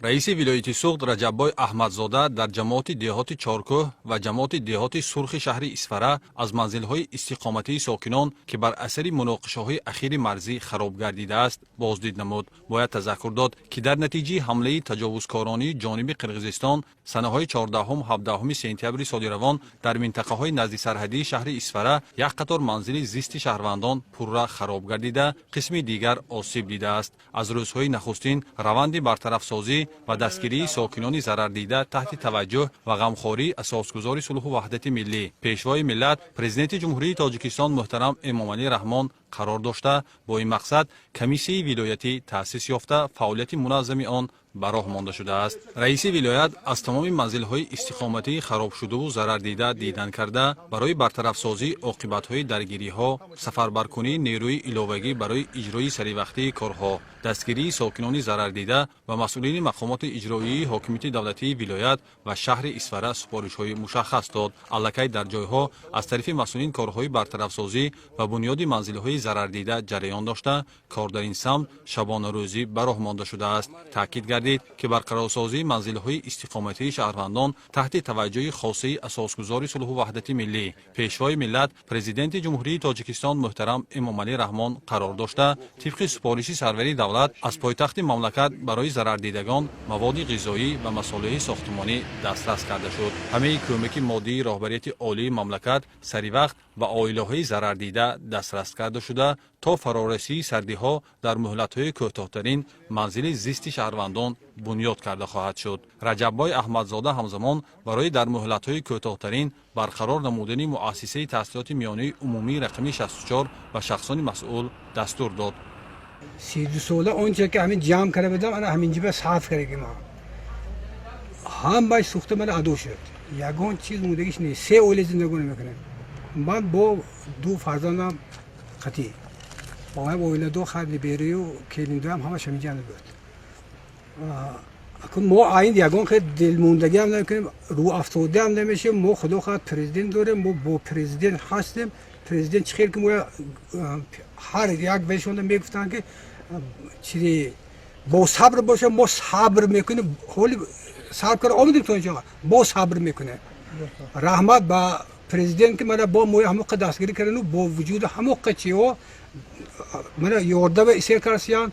Раиси вилояти Суғд Раҷаббой Аҳмадзода дар ҷамоати деҳоти Чоркӯҳ ва ҷамоати деҳоти Сурхи шаҳри Исфара аз манзилҳои истиқоматии сокинон, ки бар асари муноқишаҳои ахири марзӣ хароб гардидааст, боздид намуд. Бояд тазаккур дод, ки дар натиҷаи ҳамлаи таҷовузкоронии ҷониби Қирғизистон санаҳои 14-ҳум, 17 сентябри соли равон дар минтақаҳои наздисарҳадии шаҳри Исфара як қатор манзили зисти шаҳрвандон пурра хароб гардида, қисми дигар осиб дидааст. Аз рӯзҳои нахустин раванди бартарафсозӣ ва дастгирии сокинони зарардида таҳти таваҷҷӯҳ ва ғамхории Асосгузори сулҳу ваҳдати миллӣ, Пешвои миллат, Президенти Ҷумҳурии Тоҷикистон муҳтарам Эмомалӣ Раҳмон қарор дошта, бо ин мақсад комиссияи вилоятӣ таъсис ёфта, фаъолияти муназзами он ба роҳ монда шудааст. Раиси вилоят аз тамоми манзилҳои истиқоматии харобшудаву зарардида дидан карда, барои бартарафсозии оқибатҳои даргириҳо, сафарбаркунии нерӯи иловагӣ барои иҷрои саривақтии корҳо, дастгирии сокинони зарардида ва масъулини мақомоти иҷроии ҳокимияти давлатии вилоят ва шаҳри Исфара супоришҳои мушаххас дод. Аллакай дар ҷойҳо аз тарафи масъулин корҳои бартарафсозӣ ва бунёди манзилҳои зарардида ҷараён дошта, кор дар ин самт шабонарӯзӣ ба роҳ монда шудааст. Таъкид гардид, ки барқарорсозии манзилҳои истиқоматии шаҳрвандон таҳти таваҷҷӯҳи хосаи Асосгузори сулҳу ваҳдати миллӣ, Пешвои миллат, Президенти Ҷумҳурии Тоҷикистон муҳтарам Эмомалӣ Раҳмон қарор дошта, тибқи супориши сарвари давлат аз пойтахти мамлакат барои зарардидагон маводи ғизоӣ ва масолеҳи сохтмонӣ дастрас карда шуд. Ҳамаи кӯмаки моддии роҳбарияти олии мамлакат саривақт ба оилаҳои зарардида дастрас карда шуда, то фарорасии сардиҳо дар муҳлатҳои кӯтоҳтарин манзили зисти шаҳрвандон бунёд карда хоҳад шуд. Раҷаббой Аҳмадзода ҳамзамон барои дар муҳлатҳои кӯтоҳтарин барқарор намудани муассисаи таҳсилоти миёнаи умумии рақами 64 ба шахсони масъул дастур дод. 32 сола онче ки ҳамин ҷамъ карда будам, ана ҳаминҷиба сарф кардаги ма, ҳамааш сӯхта мана адо шуд, ягон чиз мондагиш нест. Се оила зиндагонӣ мекунем, ман бо ду фарзандам қатӣ боям оиладо харди берию келиндоям ҳамаш ҳаминҷа буд. Акун мо айн ягон хел дилмондагиам намекунем, рӯафтодаам намешем. Мо, худо хоҳад, президент дорем, мо бо президент ҳастем. Президент чӣ хел ки мо ҳар як вешонда мегуфтанд, ки чизи бо сабр боша, мо сабр мекунем. Ҳоли сабр карда омадем то инҷо, бо сабр мекунем. Раҳмат ба президент, ки мана бо мои ҳамоқа дастгирӣ кардану бо вуҷуди ҳамоқа чиҳо мана ёрдама исер карсиян.